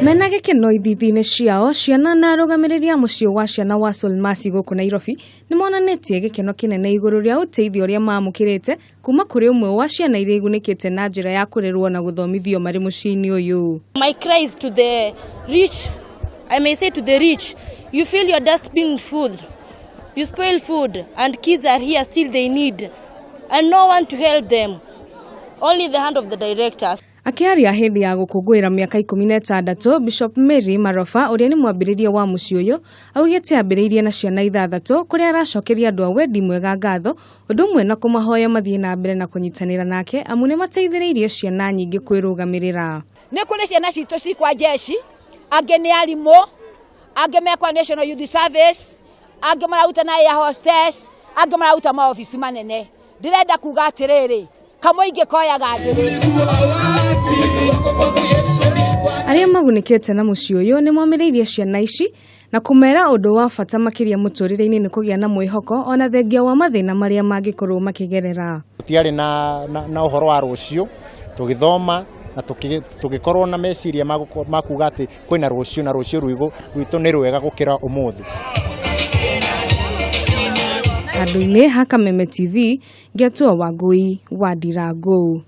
Mena gĩkeno ithithi-inĩ ciao, ciana na arũgamĩrĩri a mũciĩ wa ciana wa Solmasi gũkũ Nairobi nĩ monanĩtie gĩkeno kĩnene igũrũ rĩa ũteithio ũrĩa maamũkĩrĩte kuma kũrĩ ũmwe wa ciana iria igunĩkĩte na njĩra ya kũrerwo na gũthomithio marĩ mũciĩ-inĩ ũyũ. My cry is to the rich, I may say to the rich, you fill your dustbin full, you spoil food, and kids are here still they need, and no one to help them, only the hand of the directors. Akĩaria hĩndĩ ya gũkũngũĩra mĩaka 16, Bishop Mary Marofa ũrĩa nĩ mwambĩrĩria wa mũciĩ ũyũ augĩte ambĩrĩirie na ciana ithathatũ kũrĩa aracokeria andũ a wendi mwega ngatho ũndũ ũmwe na kũmahoya mathiĩ na mbere na kũnyitanĩra nake amu nĩ mateithĩrĩirie ciana nyingĩ kwĩrũgamĩrĩra. Nĩ kũrĩ ciana citũ cikwa jeshi, angĩ nĩ arimũ, angĩ mekwa National Youth Service, angĩ mararuta na air hostess, angĩ mararuta maobici manene. Ndĩrenda kuga atĩrĩrĩ, kamũingĩ koyaga ndĩrĩ. Arĩa magunĩkĩte na mũciĩ ũyũ nĩ momĩrĩirie ciana ici na kũmera ũndũ wa bata makĩria mũtũrĩre-inĩ nĩ kũgĩa na mwĩhoko ona thengia wa mathĩna marĩa mangĩkorwo makĩgerera. Tũtiarĩ na ũhoro wa rũciũ, tũgĩthoma na tũgĩkorwo na meciria ma kuga atĩ kwĩna rũciũ na rũciũ rwitũ nĩ rwega gũkĩra ũmũthĩ. Handũ-inĩ ha Kameme TV, ngĩatua Wangũi wa Ndirangu.